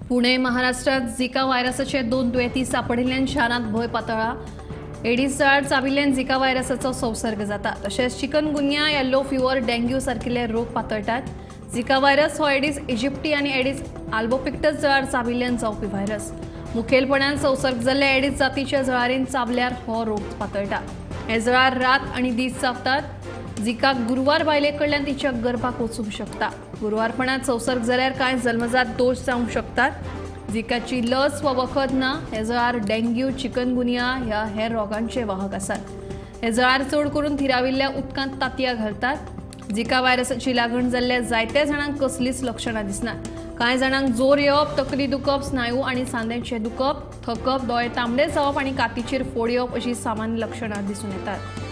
पुणे महाराष्ट्रात झिका व्हायरसाचे 2 दुयेंती सापडिल्ल्यान शारांत भंय पातळ्ळा। एडीस जळार चाबिल्ल्यान झिका व्हायरसाचो संसर्ग जाता। तशेंच चिकनगुन्या, येल्लो फिवर, डेंग्यू सारकिल्ले रोग पातळटात। झिका व्हायरस हो एडीस इजिप्टी आनी एडीस आल्बोपिक्टस जळार चाबिल्ल्यान जावपी व्हायरस। मुखेलपणान संसर्ग जाल्ल्या एडीस जातीच्या जळारीन चाबल्यार हो रोग पातळटा। हे जळार रात आनी दीस चाबतात। झिकाक गुरवार बायले कडल्यान तिच्या गर्भाक वचूंक शकता। गुरवारपणात संसर्ग जाल्यार कांय जल्मजात दोश जावंक शकतात। झिकाची लस वा वखद ना। हे जळार डेंग्यू, चिकनगुनिया ह्या हेर रोगांचे वाहक आसात। हे जळार चड करून थिराविल्ल्या उदकांत तांतयां घालतात। झिका व्हायरसाची लागण जाल्ल्या जायत्या जाणांक कसलीच लक्षणां दिसनात। कांय जाणांक जोर येवप, तकली दुखप, स्नायू आनी सांद्यांचें दुखप, थकप, दोळे तांबडे जावप आनी कातीचेर फोड येवप अशी सामान्य लक्षणां दिसून येतात।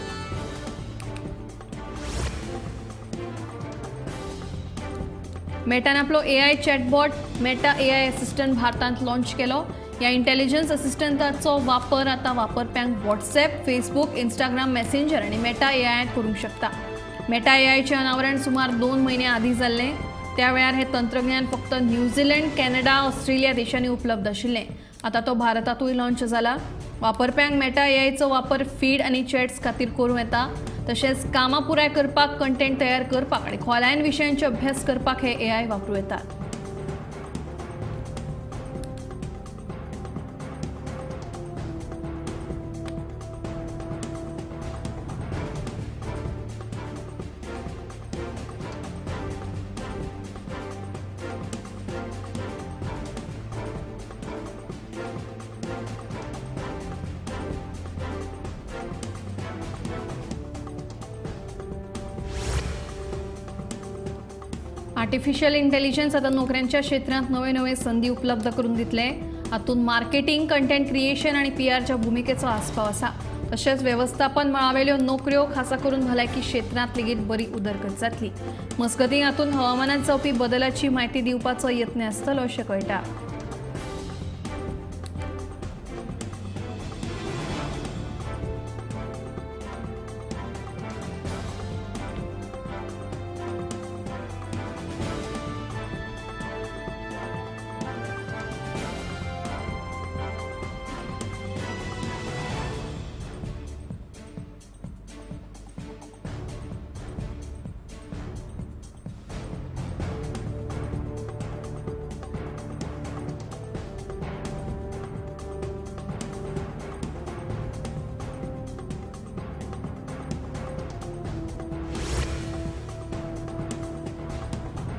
मेटान आपलो AI chatbot Meta AI assistant भारतांत लॉन्च केलो। ह्या इंटेलिजन्स असिस्टंटाचो वापर आतां वापरप्यांक व्हॉट्सॲप, फेसबूक, इंस्टाग्राम मेसेंजर आनी मेटा एआयत करूंक शकता। मेटा एआयचें अनावरण सुमार 2 म्हयने आदीं जाल्लें। त्या वेळार हें तंत्रज्ञान फक्त न्यूझीलंड, कॅनडा, ऑस्ट्रेलिया देशांनी उपलब्ध आशिल्लें। आतां तो भारतांतूय लॉन्च जाला। वापरप्यांक मेटा एआयचो वापर फीड आनी चॅट्स खातीर करूं येता। तशेंच कामां पुराय करपाक, कंटेंट तयार करपाक आनी खोलायेन विशयांचो अभ्यास करपाक हे एआय वापरूं येता। आर्टिफिशियल इंटेलिजन्स आतां नोकऱ्यांच्या क्षेत्रांत नवे नवे संदी उपलब्ध करून दितले। हातूंत मार्केटिंग, कंटेंट क्रिएशन आनी पीआरच्या भुमिकेचो आस्पाव आसा। तशेंच वेवस्थापन मळावेल्यो नोकऱ्यो खासा करून भलायकी क्षेत्रांत लेगीत बरी उदरगत जातली। मजगतीं हातूंत हवामानांत जावपी बदलाची म्हायती दिवपाचो यत्न आसतलो अशें कळटा।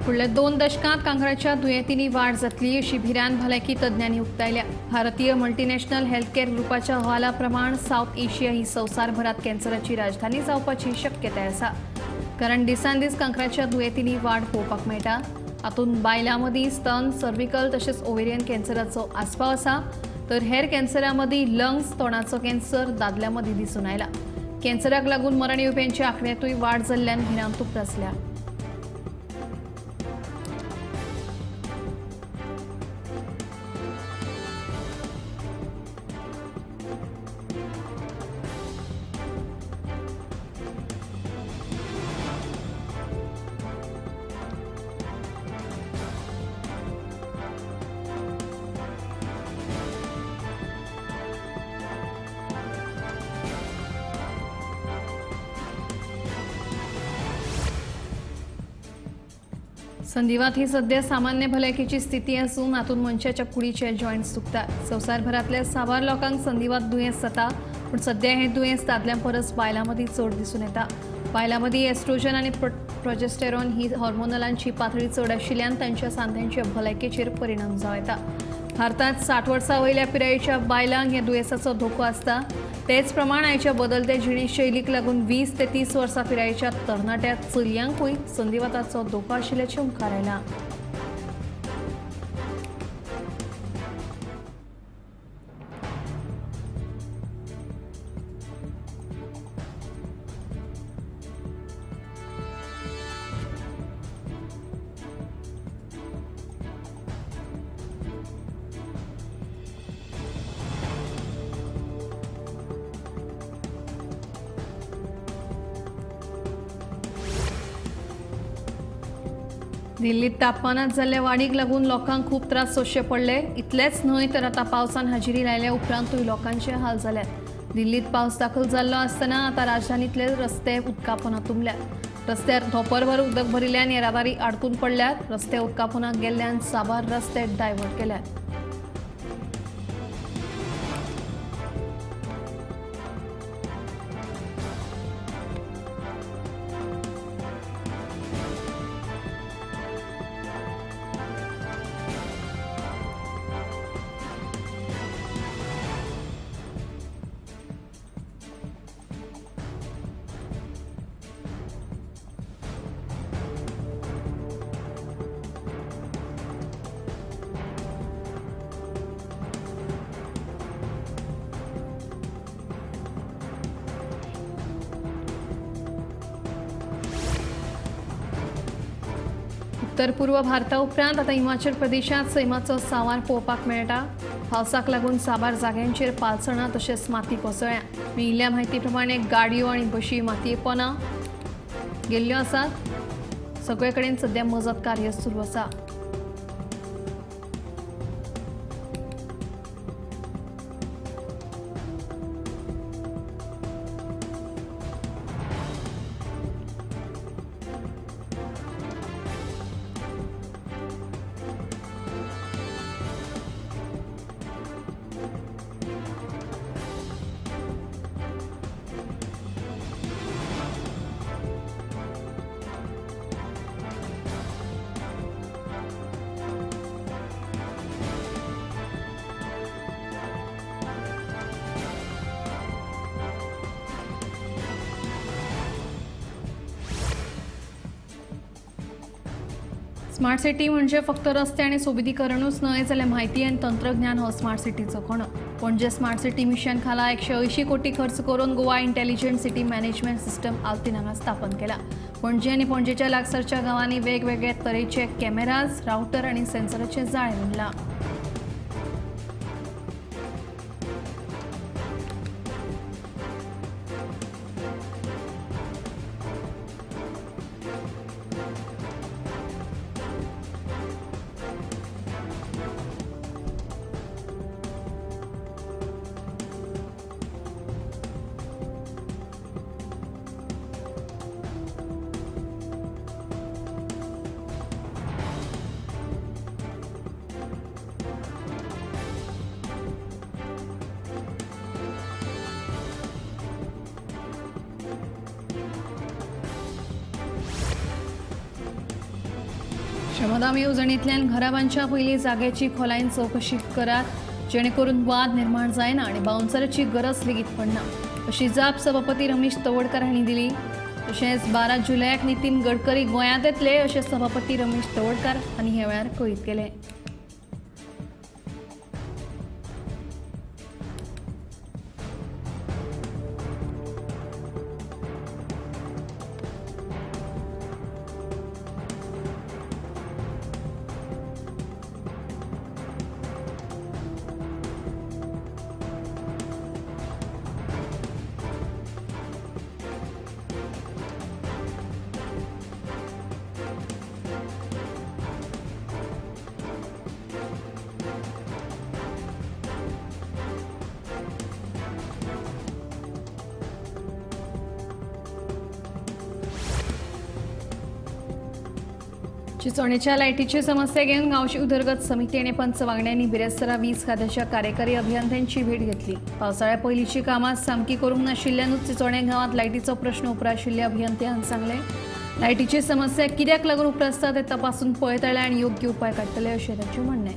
फुडल्या 2 दशकांत कांक्राच्या दुयेंतींनी वाड जातली अशी भिरांत भलायकी तज्ञांनी उक्तायल्या। भारतीय मल्टीनॅशनल हेल्थकेअर ग्रुपाच्या अहवाला प्रमाण सावथ एशिया ही संवसारभरात कॅन्सराची राजधानी जावपाची शक्यताय आसा। कारण दिसान दीस कांक्राच्या दुयेंतींनी वाड पळोवपाक मेळटा। हातूंत बायलां मदीं स्तन, सर्विकल तशेंच ओवेरियन कॅन्सराचो आस्पाव आसा। तर हेर कॅन्सरा मदीं लंग्स, तोंडाचो कॅन्सर दादल्यां मदीं दिसून आयला। कॅन्सराक लागून मरण येवप्यांच्या आंकड्यांतूय वाड जाल्ल्यान भिरांत उप्रासल्या। संधिवात ही सध्या सामान्य भलायकीची स्थिती आसून हातूंत मनशाच्या कुडीचे जॉयंट्स दुखतात। संवसारभरांतल्या साबार लोकांक संधिवात दुयेंस जाता, पूण सध्या हें दुयेंस दादल्यां परस बायलां मदीं चड दिसून येता। बायलां मदीं एस्ट्रोजन आनी प्रोजेस्टेरॉन ही हॉर्मोनलांची पातळी चड आशिल्ल्यान तांच्या सांध्यांच्या भलायकेचेर परिणाम जावं येता। भारतांत 60 वर्सां वयल्या पिरायेच्या बायलांक ह्या दुयेंसाचो धोको आसता। तेच प्रमाण आयच्या बदलत्या जिणेशैलीक लागून 20 ते 30 वर्सां पिरायेच्या तरणाट्या चलयांकूय संधिवाताचो धोको आशिल्ल्याचें मुखार आयलां। दिल्लीत तापमानात जाल्ल्या वाडीक लागून लोकांक खूब त्रास सोंसचे पडले. इतलेंच न्हय तर आतां पावसान हाजेरी लायल्या उपरांतूय लोकांचे हाल जाल्यात. दिल्लीत पावस दाखल जाल्लो आसतना आतां राजधानीतले रस्ते उदकापोना तुंबल्यात. रस्त्यार धोपरभर उदक भरिल्ल्यान येरादारी आडकून पडल्यात. रस्ते उदकापोनाक गेल्ल्यान साबार रस्ते डायवर्ट केल्यात. उत्तर पूर्व भारता उपरांत आतां हिमाचल प्रदेशांत सैमाचो सांवार पळोवपाक मेळटा. पावसाक लागून साबार जाग्यांचेर पालसणां तशेंच माती कोसळ्या. मेळिल्ल्या म्हायती प्रमाणे गाडयो आनी बशी मातये पोना गेल्ल्यो आसात. सगळे कडेन सद्या मजत कार्य सुरू आसा. स्मार्ट सिटी म्हणजे फक्त रस्ते आनी सोबितीकरणूच न्हय जाल्यार म्हायती आनी तंत्रज्ञान हो स्मार्ट सिटीचो कणो. पणजे स्मार्ट सिटी मिशन खाला 180 कोटी खर्च करून Goa intelligent city management system आल्तीन हांगा स्थापन केला. पणजे आनी पणजेच्या लागसारच्या गांवांनी वेगवेगळे तरेचे कॅमेराज, रावटर आनी सेन्सराचें जाळें विणलां. श्रमदान येवजणेंतल्यान घरा बांदच्या पयलीं जाग्याची खोलायेन चवकशी करात, जेणेकरून वाद निर्माण जायना आनी बाउन्सराची गरज लेगीत पडना, अशी जाप सभापती रमेश तवडकर हांणी दिली. तशेंच 12 जुलयाक नितीन गडकरी गोंयांत येतले अशें सभापती रमेश तवडकर हांणी ह्या वेळार कळीत केलें. चिचोणेच्या लायटीची समस्या घेवन गांवची उदरगत समिती आनी पंच वांगड्यांनी बिरेस्तारा वीज खात्याच्या कार्यकारी अभियंत्यांची भेट घेतली. पावसाळ्या पयलींची कामां सामकी करूंक नाशिल्ल्यानूच चिचोणे गांवांत लायटीचो प्रश्न उप्राशिल्ल्या अभियंत्यान सांगलें, लायटीची समस्या कित्याक लागून उप्रासता ते तपासून पळयतले आनी योग्य उपाय काडटले अशें तांचें म्हणणें.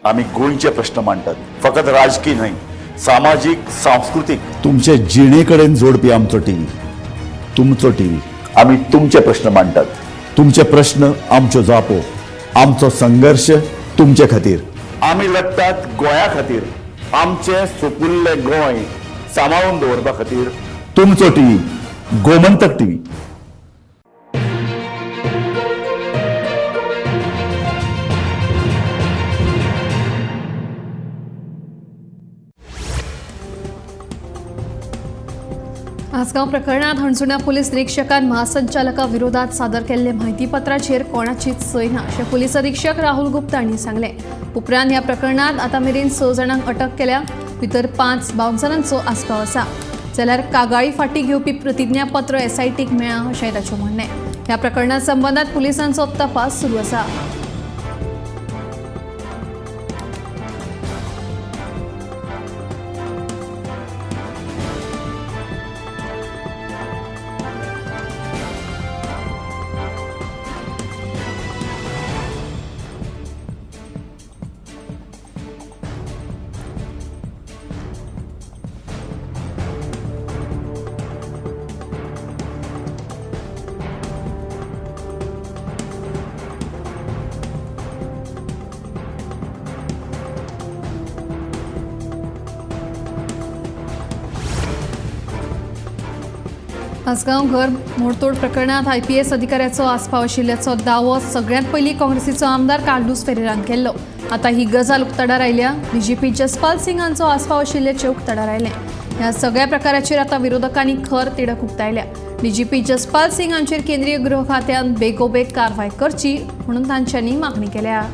आमी गोंयचे प्रश्न मांडटात, फकत राजकीय न्हय, सामाजीक, सांस्कृतीक, तुमचे जिणे कडेन जोडपी आमचो टीव्ही, तुमचो टीव्ही। आमी तुमचे प्रश्न मांडटात, तुमचे प्रश्न आमच्यो जापो, आमचो संघर्श तुमचे खातीर। आमी लढटात गोंया खातीर, आमचें सुपुल्लें गोंय सांबाळून दवरपा खातीर। तुमचो टीव्ही, गोमंतक टीव्ही। आसगांव प्रकरणात हणजुणा पुलीस निरीक्षकान महासंचालका विरोधात सादर केल्ले माहितीपत्राचेर कोणाचीच सय ना अशें पुलीस अधीक्षक राहुल गुप्ता हांणी सांगलें। उपरांत ह्या प्रकरणात आतां मेरेन 6 जाणांक अटक केल्या, भितर 5 बाउन्सरांचो आस्पाव आसा। जाल्यार कागाळी फाटी घेवपी प्रतिज्ञापत्र एसआयटीक मेळ्ळां अशें ताचें म्हणणें। ह्या प्रकरणा संबंदात पुलिसांचो तपास सुरू आसा। आसगांव घर मोडतोड प्रकरणात आयपीएस अधिकाऱ्याचो आस्पाव आशिल्ल्याचो दावो सगळ्यांत पयलीं काँग्रेसीचो आमदार कार्लूस फेरेरान केल्लो। आतां ही गजाल उक्ताडार आयल्या। डीजीपी जसपाल सिंग हांचो आस्पाव आशिल्ल्याचें उक्ताडार आयलें। ह्या सगळ्या प्रकाराचेर आतां विरोधकांनी खर तिडक उक्तायल्या। डीजीपी जसपाल सिंग हांचेर केंद्रीय गृह खात्यान बेगोबेग कारवाय करची म्हणून तांच्यांनी मागणी केल्या।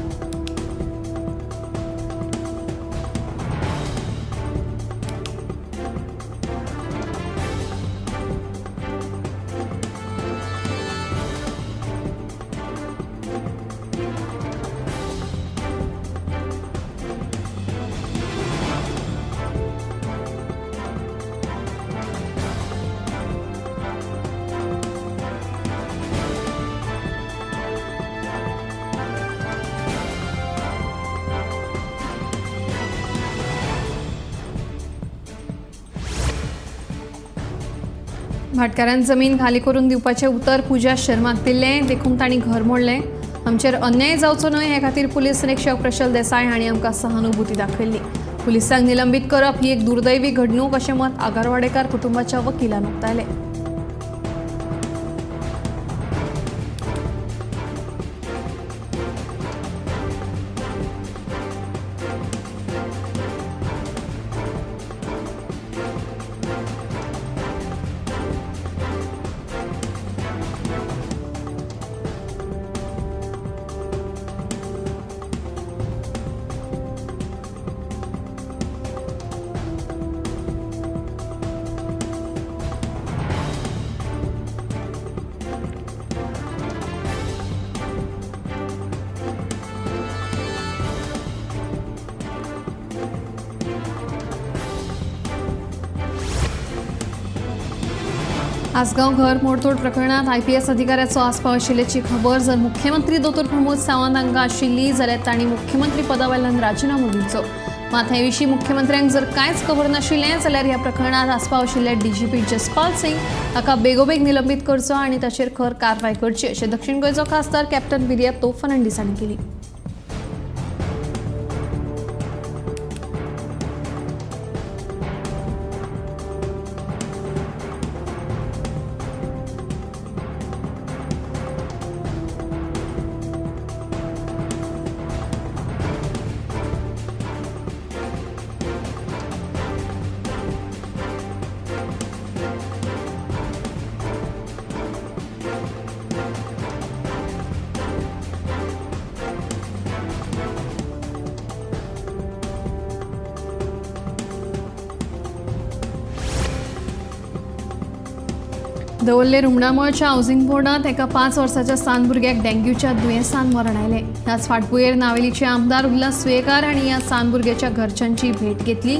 भाटकारान जमीन खाली करून दिवपाचें उतर पूजा शर्माक दिल्लें, देखून तांणी घर मोडलें। आमचेर अन्याय जावचो न्हय हे खातीर पुलीस निरीक्षक प्रशल देसाय हांणी आमकां सहानुभूती दाखयल्ली। पुलिसांक निलंबीत करप ही एक दुर्दैवी घडणूक अशें मत आगरवाडेकार कुटुंबाच्या वकिलान उक्तायलें। आसगांव घर मोडतोड प्रकरणात आयपीएस अधिकाऱ्याचो आस्पाव आशिल्ल्याची खबर जर मुख्यमंत्री दोतोर प्रमोद सावंत हांकां आशिल्ली जाल्यार तांणी मुख्यमंत्री पदा वयल्यान राजिनामो दिवचो। मात हे विशीं मुख्यमंत्र्यांक जर कांयच खबर नाशिल्लें जाल्यार ह्या प्रकरणात आस्पाव आशिल्ल्या डीजीपी जसपाल सिंग हाका बेगोबेग निलंबीत करचो आनी ताचेर खर कारवाय करची अशें दक्षिण गोंयचो खासदार कॅप्टन विरियातो फर्नांडीस हांणी केली। दवल्ले रुमणामळच्या हावसिंग बोर्डांत एका 5 वर्साच्या सान भुरग्याक डेंग्यूच्या दुयेंसान मरण आयलें। ह्याच फाटभुंयेर नावेलीचे आमदार उल्हास सुयेकार हांणी ह्या सान भुरग्याच्या घरच्यांची भेट घेतली।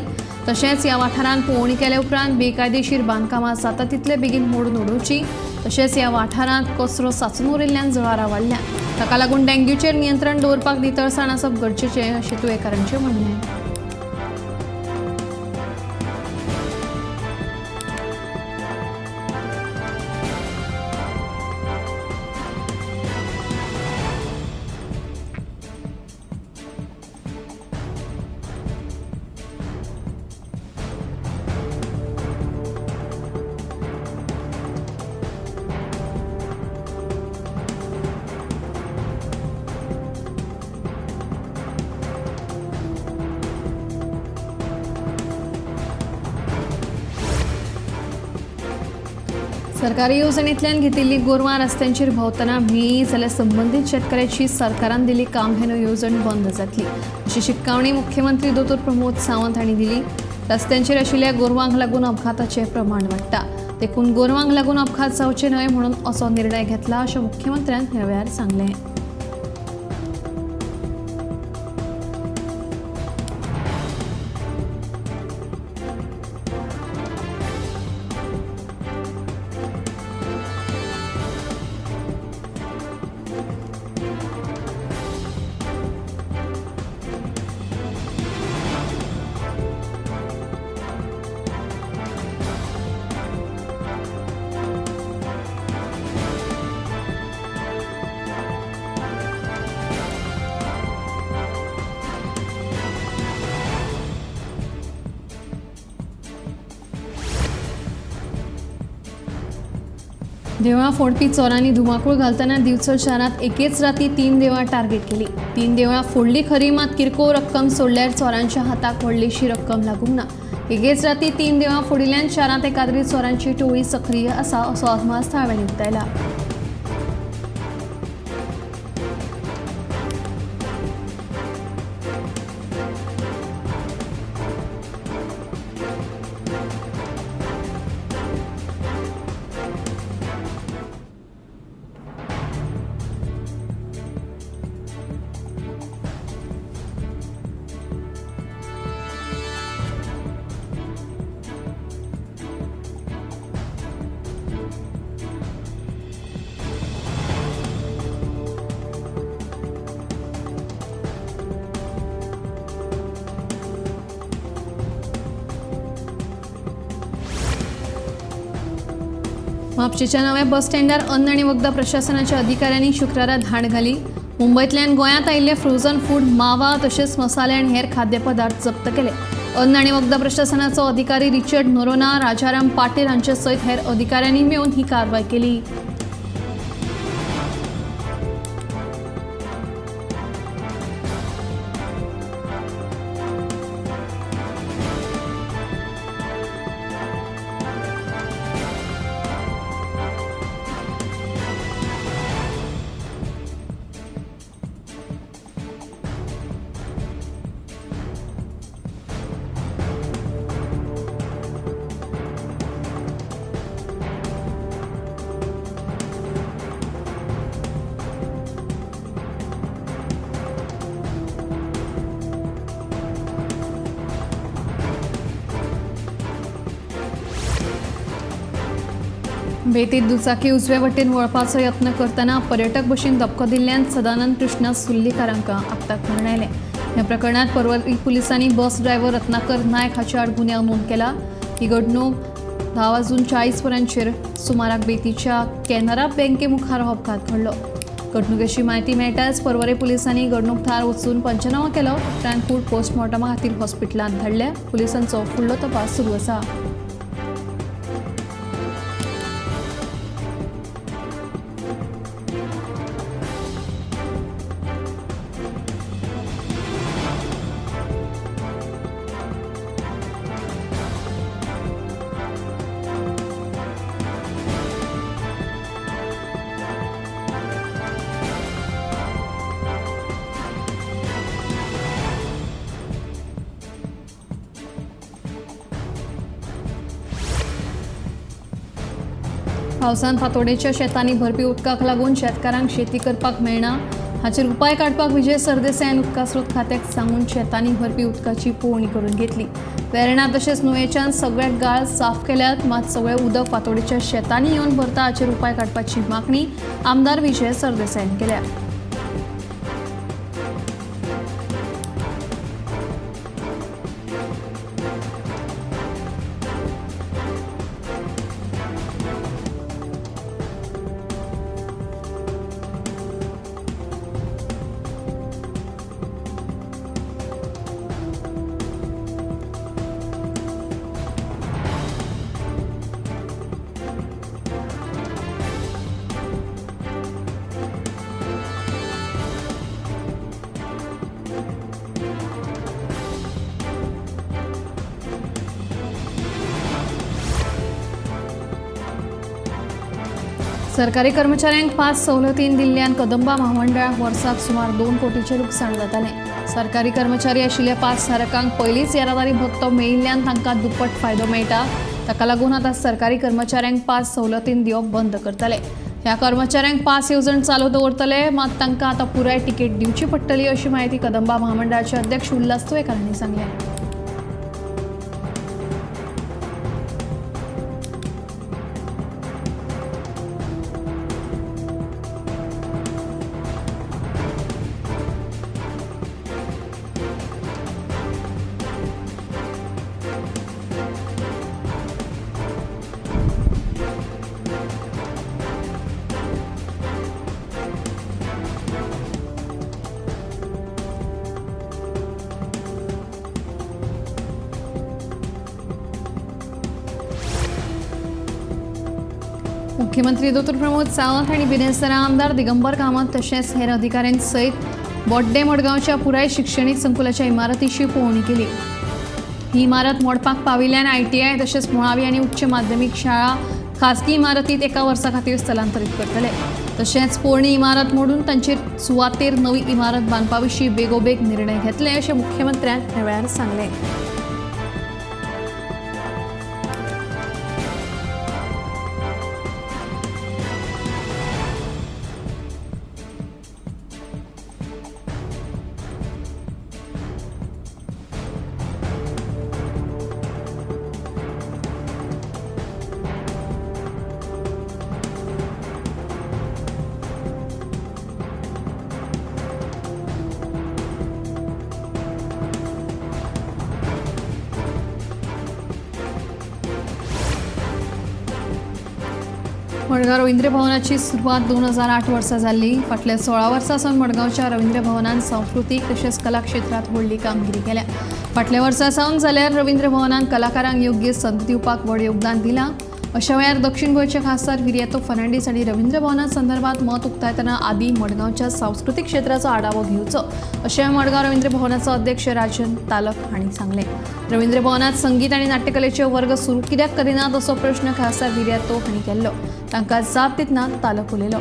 तशेंच ह्या वाठारांत पळोवणी केले उपरांत बेकायदेशीर बांदकामां जाता तितले बेगीन मोडून उडोवची। तशेंच ह्या वाठारांत कचरो साचून उरिल्ल्यान जळारां वाडल्यात, ताका लागून डेंग्यूचेर नियंत्रण दवरपाक नितळसाण आसप गरजेचें अशें तुयेंकारांचें म्हणणें। सरकारी येवजणेंतल्यान घेतिल्ली गोरवां रस्त्यांचेर भोंवतना मेळ्ळी जाल्यार संबंदीत शेतकऱ्याची सरकारान दिल्ली कामधेनू येवजण बंद जातली अशी शिटकावणी मुख्यमंत्री दोतोर प्रमोद सावंत हांणी दिली। रस्त्यांचेर आशिल्ल्या गोरवांक लागून अपघाताचें प्रमाण वाडटा, देखून गोरवांक लागून अपघात जावचे न्हय म्हणून असो निर्णय घेतला अशें मुख्यमंत्र्यान ह्या वेळार सांगलें। देवळां फोडपी चोरांनी धुमाकूळ घालतना दिवचल शारांत एकेच राती 3 देवळां टार्गेट केली। 3 देवळां फोडली खरी, मात किरकोळ रक्कम सोडल्यार चोरांच्या हाताक व्हडलीशी रक्कम लागूंक ना। एकेच राती 3 देवळां फोडिल्ल्यान शारांत एकाद्री चोरांची टोळी सक्रीय आसा असो अदमास थळाव्यांनी उक्तायला। म्हापशेंच्या नव्या बस स्टँडार अन्न आनी वखदां प्रशासनाच्या अधिकाऱ्यांनी शुक्रारा धाड घाली। मुंबयतल्यान गोंयांत आयिल्ले फ्रोझन फूड, मावा तशेंच मसाले आनी हेर खाद्यपदार्थ जप्त केले। अन्न आनी वखदां प्रशासनाचो अधिकारी रिचर्ड नोरोना, राजाराम पाटील हांचे सयत हेर अधिकाऱ्यांनी मेळून ही कारवाय केली। बेतीत दुचाकी उजवे वटेन वळपाचो यत्न करतना पर्यटक बशीन धपको दिल्ल्यान सदानंद कृष्णा सुर्लीकारांक आपताक मरण आयलें। ह्या प्रकरणात पर्वरी पुलिसांनी बस ड्रायव्हर रत्नाकर नायक हाचे आड गुन्यांव नोंद केला। ही घडणूक 10:40 सुमाराक बेतीच्या कॅनरा बँके मुखार हो अपघात घडलो। घडणुकेची म्हायती मेळटाच पर्वरे पुलिसांनी घडणूक थळार वचून पंचनामो केलो। उपरांत कूड पोस्टमॉर्टमा खातीर हॉस्पिटलांत धाडल्या। पुलिसांचो फुडलो तपास सुरू आसा। पावसान फातोडेच्या शेतांनी भरपी उदकाक लागून शेतकारांक शेती करपाक मेळना। हाचेर उपाय काडपाक विजय सरदेसायान उदका स्रोत खात्याक सांगून शेतांनी भरपी उदकाची पळोवणी करून घेतली. वेर्णा तशेंच नुवेंच्यान सगळे गाळ साफ केल्यात, मात सगळे उदक फातोडेच्या शेतांनी येवन भरता. हाचेर उपाय काडपाची मागणी आमदार विजय सरदेसायान केल्या. सरकारी कर्मचाऱ्यांक 5 सवलतीन दिल्ल्यान कदंबा म्हामंडळाक वर्साक सुमार 2 कोटीचें लुकसाण जातालें. सरकारी कर्मचारी आशिल्ल्या 5 धारकांक पयलींच येरादारी भत्तो मेळिल्ल्यान तांकां दुप्पट फायदो मेळटा. ताका लागून आतां सरकारी कर्मचाऱ्यांक 5 सवलतीन दिवप बंद करतले. ह्या कर्मचाऱ्यांक पास येवजण चालू दवरतले, मात तांकां आतां पुराय तिकेट दिवची पडटली अशी म्हायती कदंबा म्हामंडळाचे अध्यक्ष उल्हास तुयेंकार हांणी सांगलें. मुख्यमंत्री डॉ प्रमोद सावंत हांणी बिरेस्तारा आमदार दिगंबर कामत तशेंच हेर अधिकाऱ्यां सयत बोड्डे मडगांवच्या पुराय शिक्षणीक संकुलाच्या इमारतीची पळोवणी केली. ही इमारत मोडपाक पाविल्ल्यान आयटीआय तशेंच मुळावी आनी उच्च माध्यमीक शाळा खासगी इमारतीत एका वर्सा खातीर स्थलांतरीत करतले. तशेंच पोरणी इमारत मोडून तांचे सुवातेर नवी इमारत बांदपा विशीं बेगोबेग निर्णय घेतले अशें मुख्यमंत्र्यान ह्या वेळार सांगलें. मडगांव रवींद्र भवनाची सुरवात 2008 वर्सा जाल्ली. फाटल्या 16 वर्सां सावन मडगांवच्या रवींद्र भवनान सांस्कृतीक तशेंच कला क्षेत्रांत व्हडली कामगिरी केल्या. फाटल्या वर्सा सावन जाल्यार रवींद्र भवनान कलाकारांक योग्य संद दिवपाक व्हड योगदान दिलां. अशा वेळार दक्षिण गोंयचे खासदार विरियातो फर्नांडीस हांणी रवींद्र भवना संदर्भात मत उक्तायतना आदी मडगांवच्या सांस्कृतीक क्षेत्राचो आढावो घेवचो अशें मडगांव रवींद्र भवनाचो अध्यक्ष राजन तालक हांणी सांगलें. रवींद्र भवनात संगीत आनी नाट्यकलेचे वर्ग सुरू कित्याक करिनात असो प्रश्न खासदार विरियातो हांणी केल्लो. तांकां जाप दितना तालक उलयलो.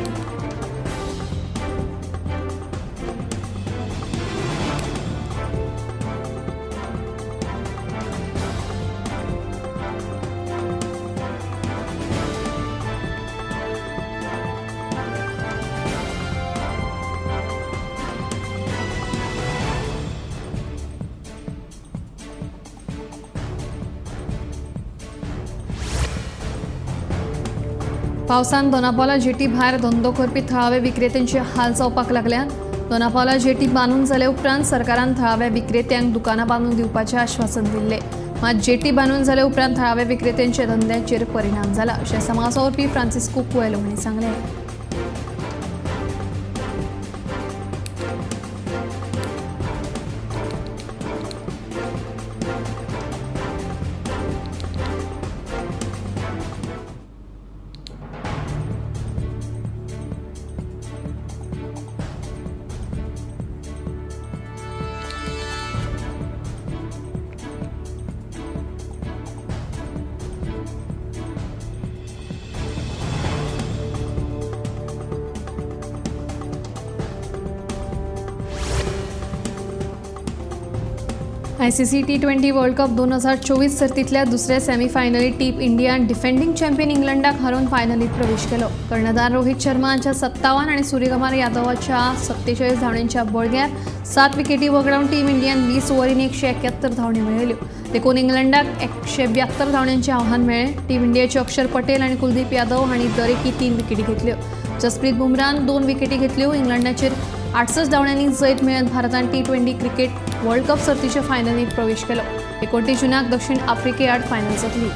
पावसान दोनापावला जेटी भायर धंदो करपी थळावे विक्रेत्यांचे हाल जावपाक लागल्यात. दोनापावला जेटी बांदून जाले उपरांत सरकारान थळाव्या विक्रेत्यांक दुकानां बांदून दिवपाचें आश्वासन दिल्लें. मात जेटी बांदून जाले उपरांत थळाव्या विक्रेत्यांच्या धंद्याचेर परिणाम जाला अशें समाज वावुरपी फ्रांसिस्को कुएलो हांणी सांगलें. ICC T20 world cup 2024 सर्तीतल्या दुसऱ्या सेमीफायनलीत टीम इंडियान डिफेंडिंग चॅम्पियन इंग्लंडाक हारोवन फायनलीत प्रवेश केलो. कर्णधार रोहित शर्मा हांच्या 57 आनी सूर्यकुमार यादवाच्या 47 धांवड्यांच्या बळग्यार 7 विकेटी वगडावन टीम इंडियान 20 ओव्हरींनी 171 धांवड्यो मेळयल्यो. देखून इंग्लंडाक 172 धांवड्यांचें आव्हान मेळ्ळें. टीम इंडियाचे अक्षर पटेल आनी कुलदीप यादव हांणी दरेकी 3 विकेटी घेतल्यो. जसप्रीत बुमरान 2 विकेटी घेतल्यो. इंग्लंडाचेर 68 धांवड्यांनी जैत मेळत भारतान T20 cricket world cup सर्तीच्या फायनलीत प्रवेश केलो. 29 जूनाक दक्षिण आफ्रिके आड फायनल जातली.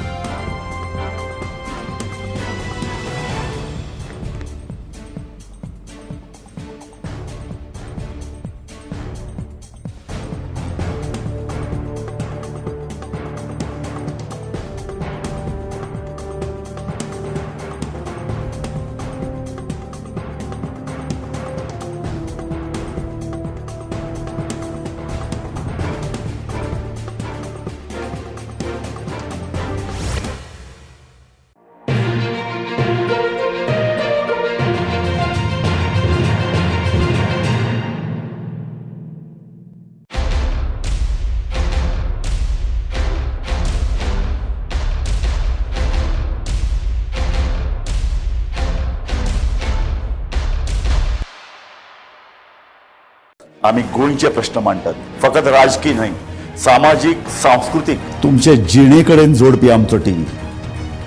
आमी गोंयचे प्रश्न मांडटात, फकत राजकी न्हय, सामाजीक, सांस्कृतीक, तुमचे जिणे कडेन जोडपी आमचो टीव्ही,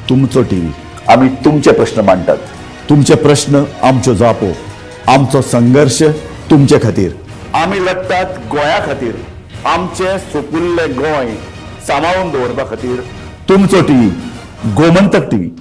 तुमचो टीव्ही. आमी तुमचे प्रश्न मांडटात, तुमचे प्रश्न आमच्यो जापो, आमचो संघर्श तुमचे खातीर. आमी लडटात गोंया खातीर, आमचें सोपुल्लें गोंय सांबाळून दवरपा खातीर. तुमचो टीव्ही, गोमंतक टीव्ही.